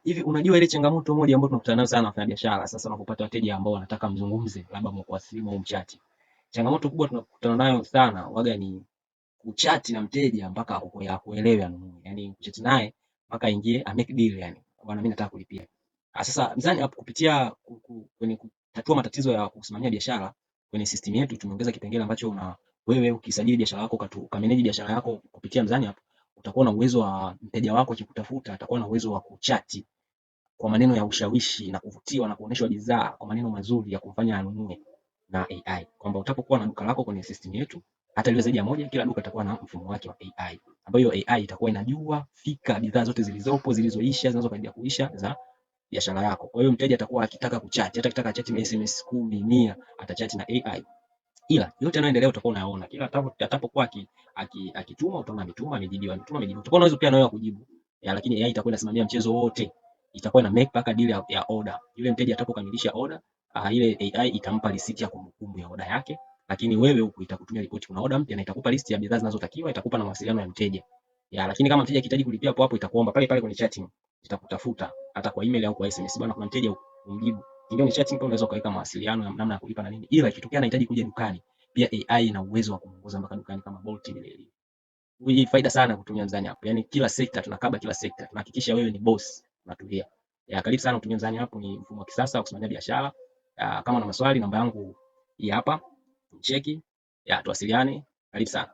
Hivi unajua ile changamoto moja ambayo tunakutana nayo sana wafanyabiashara sasa unapopata wateja ambao wanataka mzungumze labda kwa simu au mchati. Changamoto kubwa tunakutana nayo sana waga ni kuchati na mteja mpaka akuelewe anunue. Yaani kuchati naye mpaka aingie a make deal yani. Bwana mimi nataka kulipia. Sasa Mzani App kupitia kwenye kutatua matatizo ya kusimamia biashara kwenye system yetu tumeongeza kipengele ambacho una wewe ukisajili biashara yako ukameneji biashara yako kupitia Mzani App utakuwa na uwezo wa mteja wako akikutafuta atakuwa na uwezo wa kuchati kwa maneno ya ushawishi na kuvutiwa na kuonyeshwa bidhaa kwa maneno mazuri ya kumfanya anunue na AI, kwamba utapokuwa na duka lako kwenye system yetu, hata liwe zaidi ya moja, kila duka litakuwa na mfumo wake wa AI, ambayo hiyo AI itakuwa inajua fika bidhaa zote zilizopo, zilizoisha, zinazokaribia kuisha za biashara yako. Kwa hiyo mteja atakuwa akitaka kuchat, hata akitaka chat SMS 10, 100, atachat na AI, ila yote yanayoendelea utakuwa unayaona. Kila atapokuwa akituma utaona ametuma, amejibiwa, ametuma, amejibiwa. Utakuwa unaweza pia na wewe kujibu ya, lakini AI itakuwa inasimamia mchezo wote, itakuwa ina make mpaka deal ya order. Yule mteja atakapokamilisha order, ile AI itampa receipt ya kumbukumbu ya order yake, lakini wewe huku itakutumia ripoti, kuna order mpya na itakupa list ya bidhaa zinazotakiwa, itakupa na mawasiliano ya mteja ya, lakini kama mteja akihitaji kulipia hapo hapo itakuomba pale pale kwenye chatting, itakutafuta hata kwa email au kwa SMS, bwana kuna mteja umjibu. Ingawa ni chatting pia unaweza ukaweka mawasiliano ya namna ya kulipa na nini, ila ikitokea anahitaji kuja dukani pia AI ina uwezo wa kumuongoza mpaka dukani kama Bolt vile ilivyo. Hii faida sana kutumia Mzani App. Yaani kila sekta tunakaba kila sekta. Tunahakikisha wewe ni boss, unatulia. Ya, karibu sana kutumia Mzani App, ni mfumo wa kisasa wa kusimamia biashara. Kama una maswali namba yangu hii hapa. Cheki. Ya, tuwasiliane. Karibu sana.